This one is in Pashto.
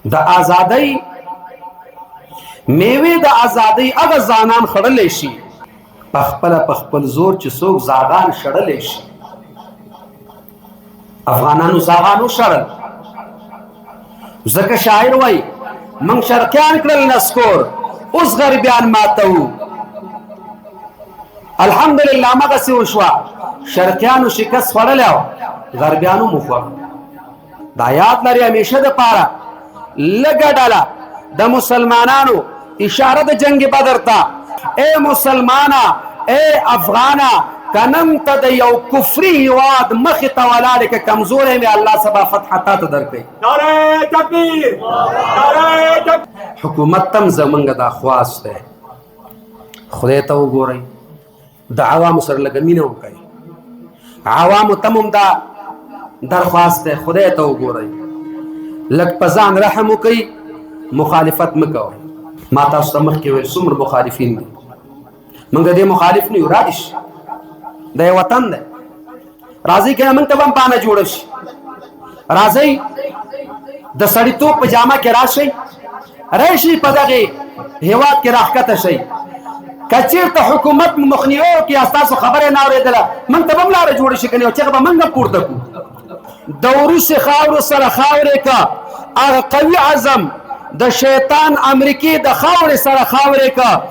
د ازادۍ میوه، د ازادۍ هغه ځانان خړلې شي، په خپل په خپل زور چې څوک زاغان شړلې شي. افغانانو زاغانو شړل، ځکه شاعر وای: من شرقیان کړل نسکور، اوس غربیان ماتو. الحمدلله، مغه سی وشوا، شرقیانو شکست خوړل او غربیانو مخوړ. دا یاد لري همیشه د پاره، لګه ډله د مسلمانانو، اشاره د جنگ بدر ته. اے مسلمانا، اے افغانا، کنم ته د یو کفری هیواد مخ ته ولاړ که کمزورې مې، الله سبا فتح تا ته درکړي. نعره تکبیر، نعره تکبیر. حکومت تم زمونږ دا خواست دی، خدای ته وګورئ، د عوامو سره لږه مینه وکړئ. عوامو ته هم دا درخواست دی، خدای ته وګورئ، لږ په ځان رحم وکړئ، مخالفت مه کوئ. ما تاسو ته مخکې ویل، څومره مخالفین دي، موږ د دې مخالف نه یو. را دي شي، دا یو وطن دی، راځئ که نه موږ ته به هم پانه جوړه شي. راځئ، د سړیتوب په جامه کې راشئ، راشي، په دغه هیواد کې راښکته شئ. که چېرته حکومت مخنیوي وکړي، ستاسو خبره نه اورېدله، موږ ته به هم لاره جوړه شي، که نه چغه به موږ هم پورته کړو. د وروسې خاورو سره خاورې که، هغه قوي عزم د شیطان امریکې د خاورې سره خاورې که.